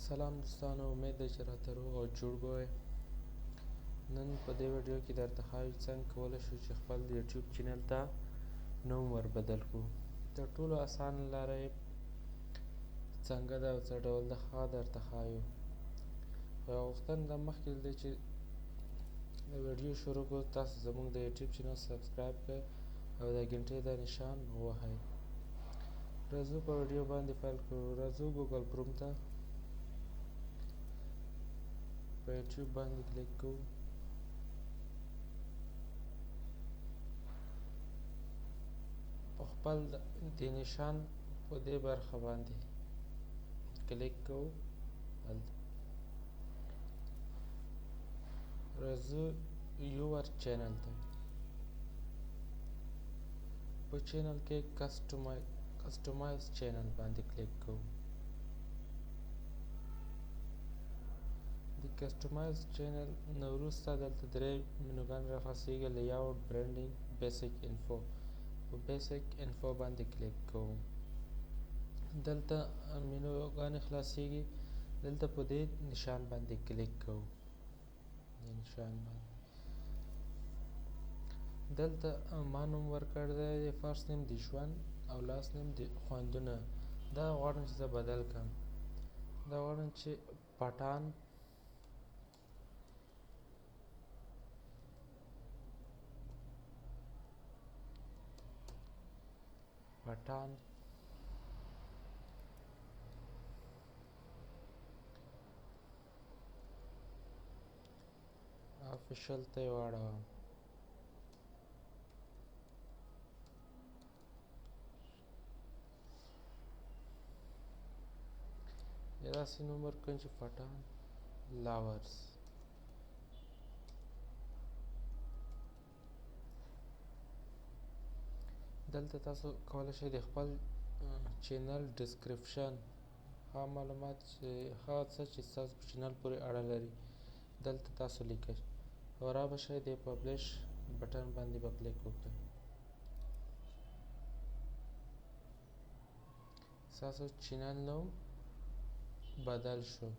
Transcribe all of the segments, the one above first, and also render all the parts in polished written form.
سلام دوستانو، امید دی چې راته روغ او جوړ به وئ. نن په دې ویډیو کې درته ښایو چې څنګه کولی شو چې خپل یوټیوب چینل ته نوم ور بدل کړو. تر ټولو اسانه لاره یې څنګه ده او څه ډول ده هغه درته ښایو. خو یوه غوښتنه ده، مخکې له دې چې د ویډیو شروع کړو تاسو زموږ د یوټیوب چینل سبسکرایب کړئ او د ګنټې د نشان ووهئ. راځو په ویډیو باندې پیل کړو. راځو ګوګل کروم ته، په یوټیوب باندې کلیک کوو. په خپل د نشان په دې برخه باندې کلیک کوو. هلته راځو یور چینل ته. په چینل کې کسټمایز چینل باندې کلیک کوو. د کسټمایز چینل نه وروسته دلته درې منوګان راخلاصیږي: لیاوټ، برانډینګ، بیسیک انفو. په بیسیک انفو باندې کلیک کوو. دلته منوګانې خلاصیږي. دلته په دې نشان باندې کلیک کوو. دې نشان باندې دلته ما نوم ورکړی دی، فرست نیم د ژوند او لاست نیم د خوندونه. دا غواړم چې زه بدل کړم. دا غواړم چې پټان پټان افیشل ته یې واړوم. یا داسې نوم ورکړم چې پټان لاورز. دلته تاسو کولی شئ د خپل چینل ډسکرپشن، هغه معلومات چې هغه څه چې ستاسو په چینل پورې اړه لري دلته تاسو لیکئ. او را به شئ د پبلش بټن باندې به کلیک وکړئ. ستاسو چینل نوم بدل شو.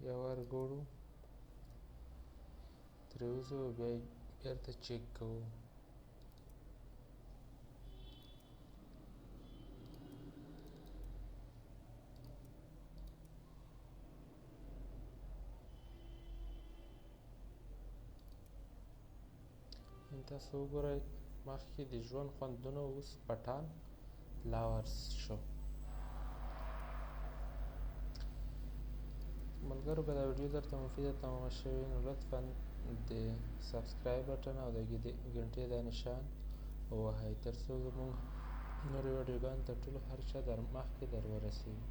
یو وار ګورو ترې وځو، بیا یې بیرته چک کوو. تاسو وګورئ مخکې د ژوند خوندونه اوس پټان لاورز شو. ملګرو که دا ویډیو درته مفیده تمامه شوې نو لطفا د سبسکرایب بټن او د ګنټې دا نشان ووهئ تر څو زموږ نورې ویډیوګانې تر ټولو هر چا در مخکې در ورسیږي.